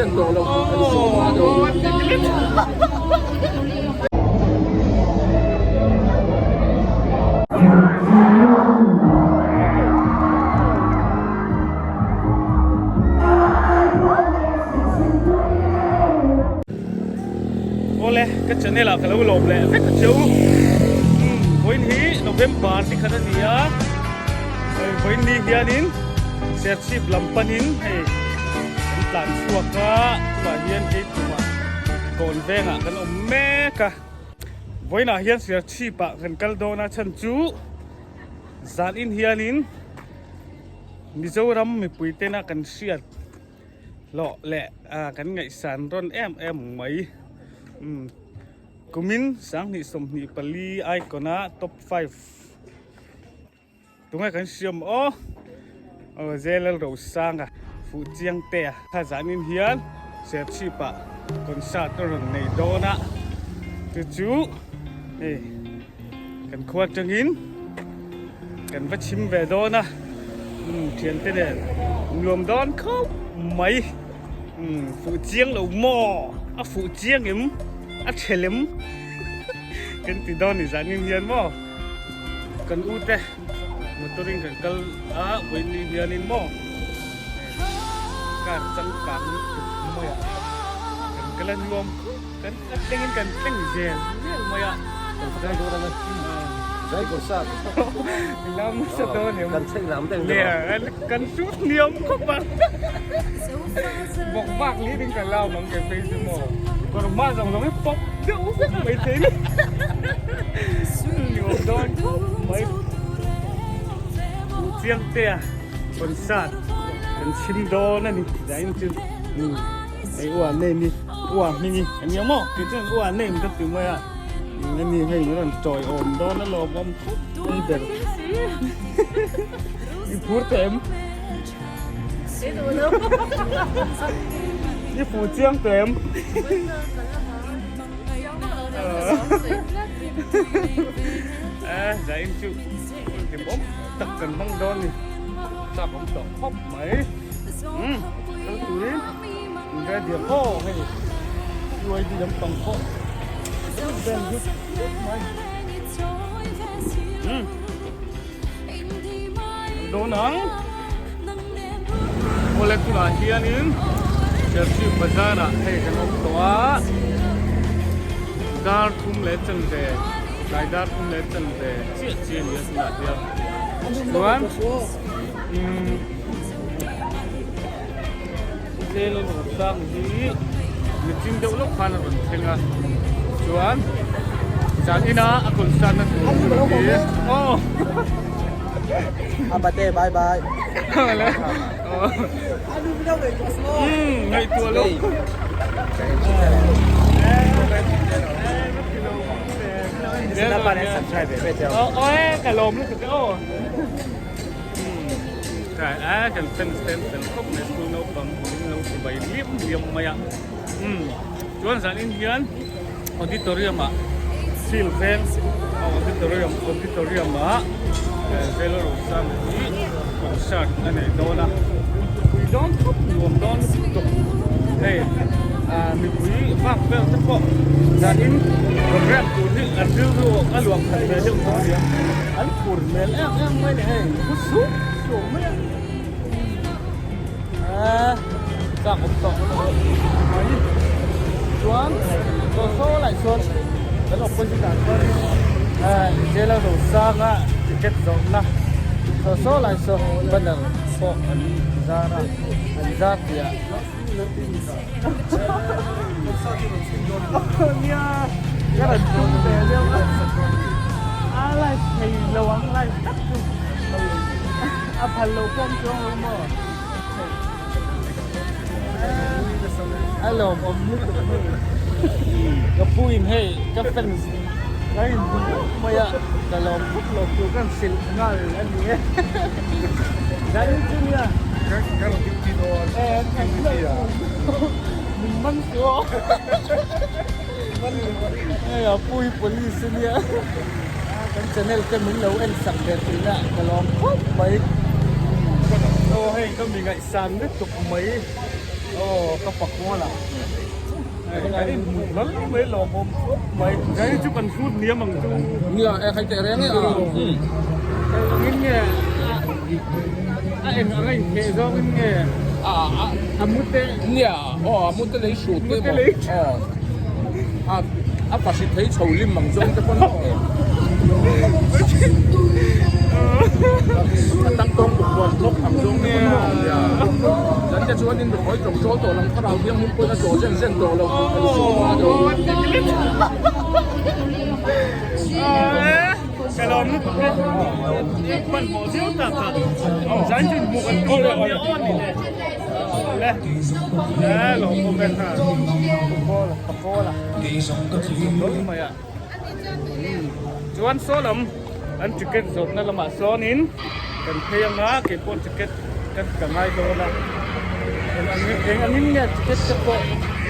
en tawh lo kan sawi hma lo. Awle ka channel ah ka lo lawm leh vek a cheu vawiin hi November ni khat a ni a vawiin ni hianin Serchhip lam panin hei kan tlan chhuak a tunah hian keituma kawn vengah kan awm mek a vawiinah hian Serchhip ah kan kal dawn a chhan chu zanin hianin Mizoram mipui tena kan hriat hlawh leh kan ngaihsan rawn em em mai. Kumin 2024 icon a top 5 tunge kan hriam aw aw Zelal Rosanga fuh chiang te a kha zanin hian Serchhip ah concert a rawn nei dawn a chu chu hei kan khua atangin kan va chhim ve dawn a umm thiante nen nuam dawn khawp mai umm fuh chiang lo maw a fuh chiang em a thelh em kan ti dawn ni zanin hian maw kan u te motor in kan kal a vawiin hianin maw car changkang lutuk mai a kan kal a nuam khawp kan a thlengin kan thleng zel zel mai a. Kan shoot hniam khawp a bawk bak li ding kan lau mang ke phei chu maw kawr hma zawng zawng hi pawp deuh vek mai thei ni nuam dawn khawp mai chiang te a concert kan chhim dawn a ni zain chu hei ua nei ni ua hming hi a nia maw kei chuan ua nei ka ti mai a. Ani hei min rawn chawi awm dawn a lawm awm khawp mai ber. I phur teh em? I fuh chiang teh em? Zain chu hlimawm tak kan hmang dawn ni. Chak awm tawh khawp mai. Kal turin in ready ang aw hei UID lampang pawh band zut zut mai dawn ang awle tunah hianin Serchhip bazar ah hei kan awm tawh a dar thum leh chanve tlai dar thum leh chanve chiah chiah a ni a tunah hian chuan umm. Tlel a rawn sang hi mihring deuh lawk khan a rawn thleng a chuan zan ina a concert na tur hi aw Abate bye bye ngaihtuah lo ka lawm lutuk e aw. Tlai a kan fans te an fel khawp mai school naupang min lo ti bai liam liam mai a umm chuan zanin hian auditorium ah field veng auditorium auditorium ah Velo Rosang hi concert a nei dawn a pui dawn khawp nuam dawn lutuk hei ah mipui vak vel te pawh zanin program tur hi an rilru a luah khat ve deuh tawh a nia. An phur hmel em em mai ni hei thu suh suh mai a eee chak awm tawh mai chuan saw saw lai chuan kan opposite ah chuan eee jail a rosang a ticket zawrhna saw saw lai saw banner pawh an zar a an zar tih ah nia ka rawn tum ve deuh a a live thei lo ang live tak chu a phal lo pawm chuang lo maw a lawm awm lutuk hei ka pu in hei ka fans ka in hmu lawk mai a ka lawm khawp lo tur ka hrilh nghal a ni e zanin chu nia Ka rawn duty dawn Min man su aw Hei a pu hi police a nia Kan channel te min lo en sak ve thin a ka lawm khawp mai Aw hei ka mi ngaihsan lutuk mai. Aw ka pakual a. Kan in hmu hlawl mai lawmawm khawp mai. Kan chu kan hrut niam ang chu. Nia e khai teh reng e a. Engin nge a eng anga in theh zawng in nge a a mute. Nia aw a mute lei hrut te maw. Aw a a pahri thei chho lim ang zawng te pawn aw. A tang tawng buk buan hlawk ang zawng te pawn aw nia. Zan te chuan in ruhawi tawng chawl tawh lang thlarau thianghlim pawn a chaw zen zen tawh lo tih kan hriat hma deuh. Ka lawm lutuk e. Hmanhmawh viau tak a. Zan chu inhmuh kan tum dawn nia aw ni le. Le. E lawmawm e ha. Pawl ka pawl a. Hlawl mai a. Chuan saw lam an ticket zawrhna lamah sawnin kan phei anga keipawh ticket ka ka ngai dawn a. Eng angin eng angin nge ticket te pawh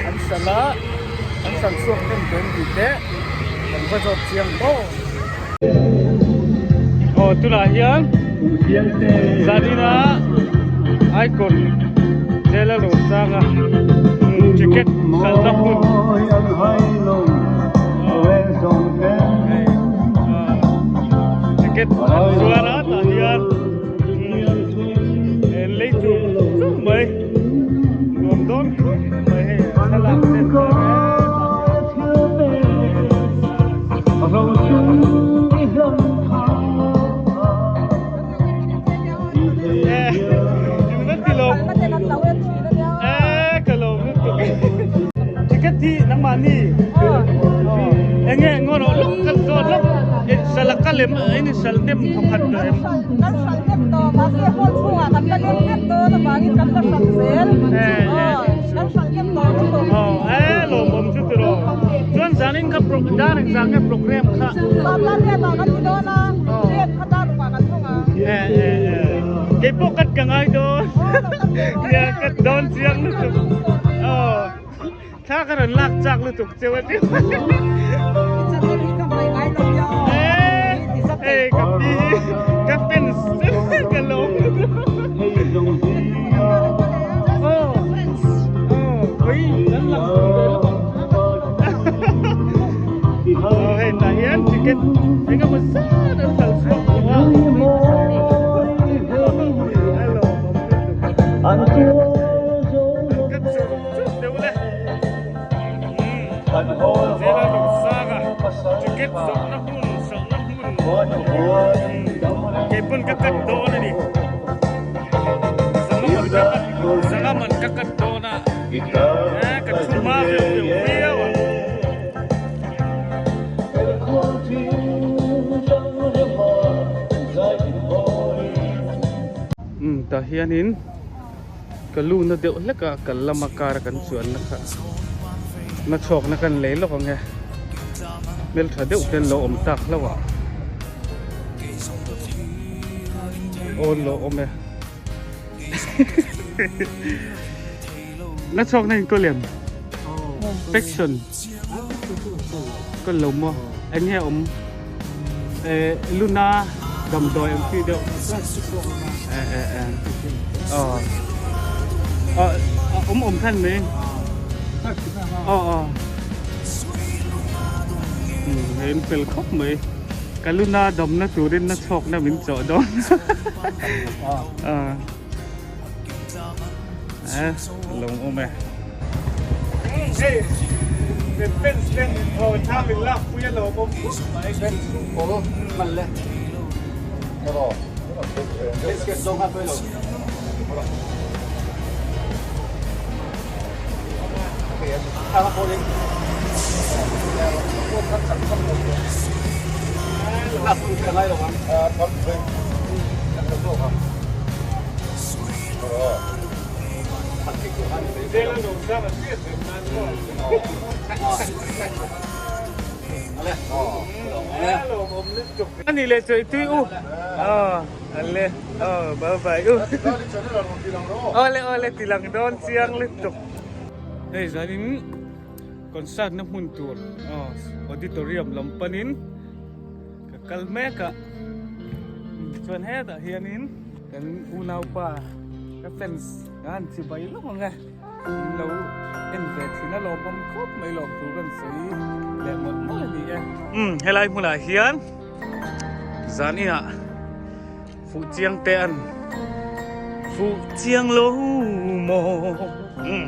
an sal a an sal chhuak hnem dawn tih te kan va zawt chiang maw. Aw tunah hian zanina icon Jailer Rosanga ticket hralhna hmun ticket an zuar a tah hian lei tur chung mai nuam dawn khawp mai hei thlalak te Chuan zanin kha dar engzah nge program kha? Kei pawh kat ka ngai dawn. Nia kat dawn chiang lutuk. Aw thla ka rawn lak chak lutuk cheu a ti. Hei ka pi ka fans ka lawm lutuk. Aw aw oi kan lang thei ve lawk ang. Aw hei tah hian ticket eng emaw zat an kal chhuak tawh a. Hello an ka chur chur deuh le. Zela lo sang a ticket zawrhna hmun hralhna hmun kei pawn ka cut dawn a ni. Zanga man ka cut dawn a. Eh ka thu hma viau viau viau ang. Umm tah hianin ka lu na deuh hlek a kal lama car a kan chuanna kha na chhawkna kan lei lawk ang e hmeltha deuh te an lo awm tak hlauh a aw an lo awm e. Na chhuak na in ko lem Pection Ko lo mo eng nge awm eh luna damdawi ang chi deuh eh eh eh aw aw awm awm khan mai aw aw hei an fel khawp mai ka luna damna turin na chhuak na min chawh dawn Eh, lawng awm e. Hei, min fence te aw tha min lak pui a lawm awm khawp mai. Fence chu pawl hman le. Ero. Biscuit zawng kha sawi lo. Ani leh chawi tui u ale bye bye u awle awle tilang dawn chiang lutuk hei zanin concert na hmun tur auditorium lam panin ka kal mek a chuan hetah hianin kan unaupa ka fans ka han chibai lawk ang e. Min lo en ve thin a lawmawm khawp mai lawm tur kan sawi leh mawlh mawlh a ni e. Umm helai hmunah hian zan inah fuh chiang te an fuh chiang lo maw umm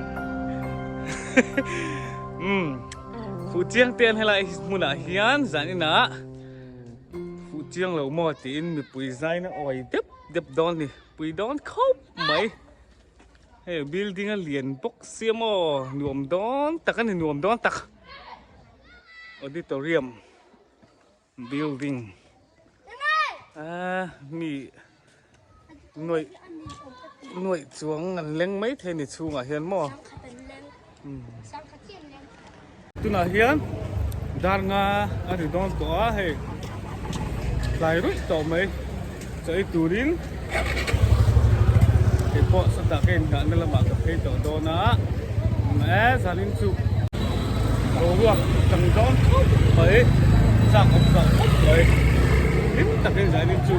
umm fuh chiang te an helai hmunah hian zan inah fuh chiang lo maw tiin mipui zaina awi dep dep dawn a ni pui dawn khawp mai. Hei building a lian bawk sia maw nuam dawn tak a ni nuam dawn tak auditorium building ah mi nuaih nuaih chuang an leng mai thei a ni chhungah hian maw tunah hian dar nga a ri dawn tawh a hei tlai ruih tawh mai chaw ei turin kei pawh sawtah ka inngahna lamah ka phei tawh dawn a e zanin chu boruak tang dawn khawp mai chak awm tawh khawp mai hlim takin zanin chu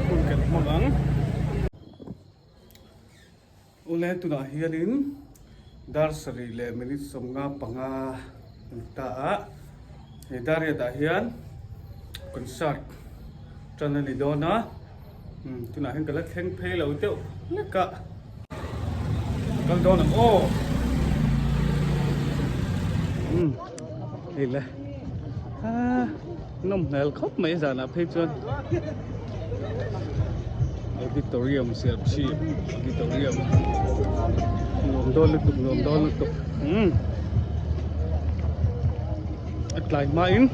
hun kan hmang ang. Ule tunah hianin dar sarih leh minute 55 a ni ta a, he dar riatah hian concert tan a ni dawn a, tunah hian ka la thleng phei lo deuh hlek a, kal dawn ang aw. Umm hei le ah nawm hmel khawp mai zanah phei chuan. Auditorium Serchhip Auditorium nuam dawn lutuk nuam dawn lutuk umm a tlai hma in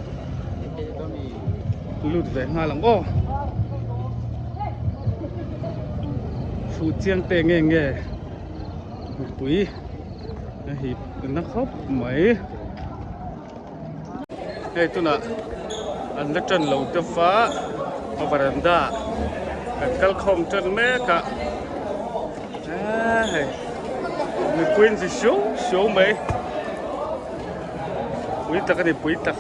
lut ve nghal ang aw fuh chiang te nge nge mipui a hip na khawp mai. Hei tunah an la tan lo deuh va a varanda kan kal khawm tan mek a eee hei mipui an zi hriau hriau mai pui tak a ni pui tak.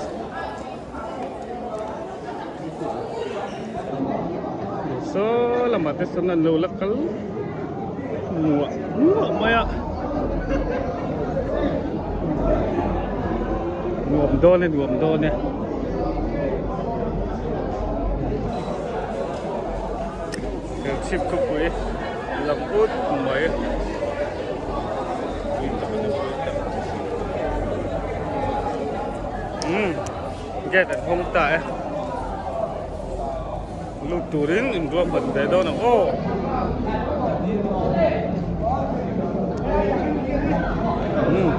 Saw lamah te sawn an lo la kal muah muah mai a nuam dawn e nuam dawn e Serchhip khawpui lang ut mai pui tak a ni pui tak umm. Gate an hawng ta e. Lut turin inruahman ve dawn ang aw. Umm.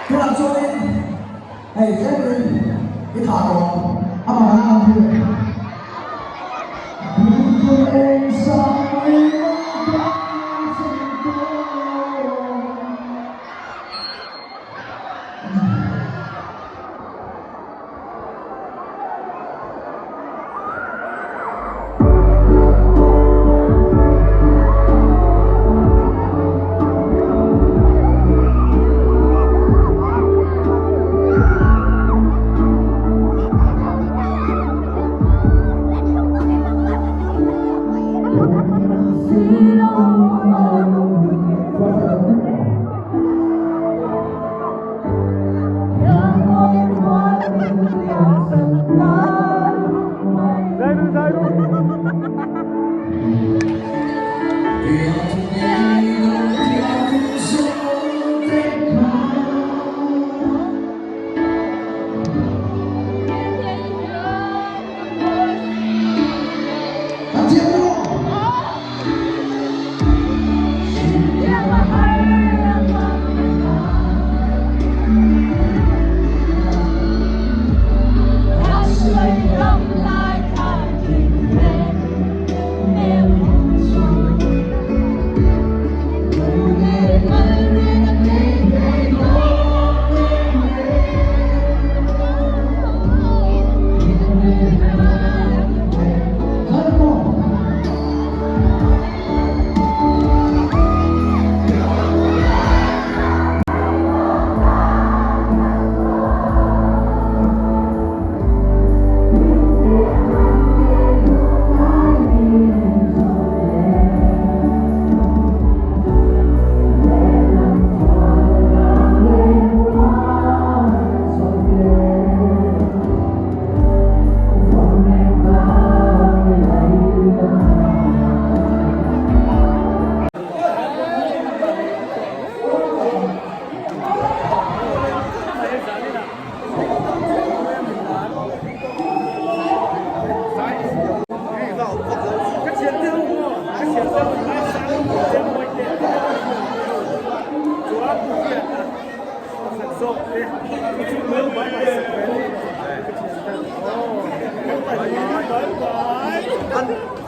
Tunah chuanin hei tlemin i thah tawh ang amah ang ang thil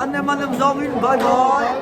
Anh em anh em zawngin bye bye.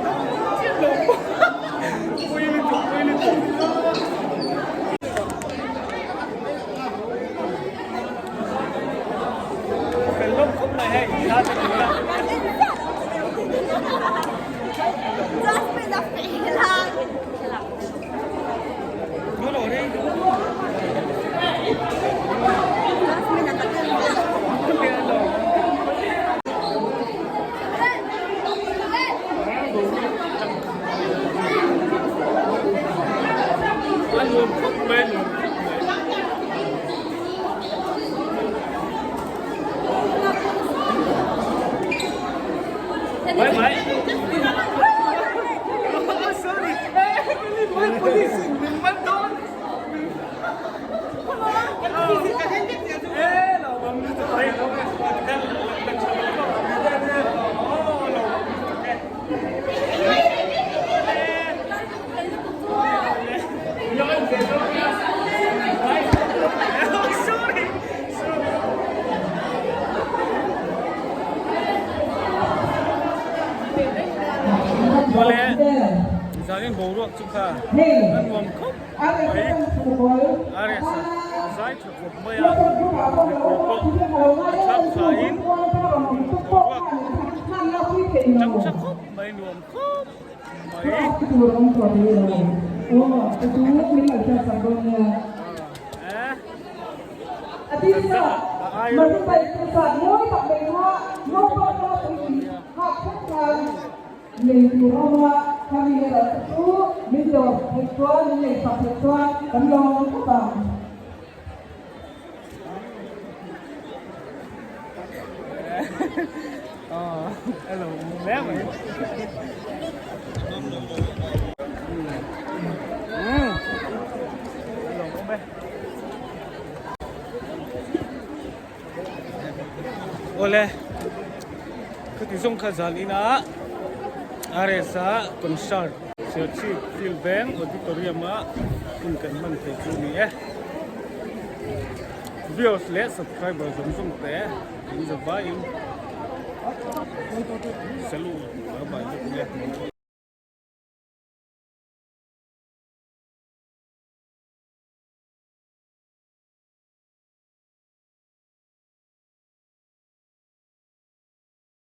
dawn chiah lo maw pui lutuk pui lutuk. Fel lawm khawp mai hei thla te tur a. A nuam khawp mai a nuam khawp mai. Bye bye. Sorry. Police in min man dawn. Mawle zanin boruak chu kha a nuam khawp mai RS a zai tha khawp mai a mipui pawh a thlak thain boruak tang tha khawp mai nuam khawp Awle khati zawng kha zan inah RS-a concert Serchhip Field Veng Auditorium ah hun kan hman thei chu a ni e. Viewers leh subscriber zawng zawng te in za vaiin salute a bai bawk nia.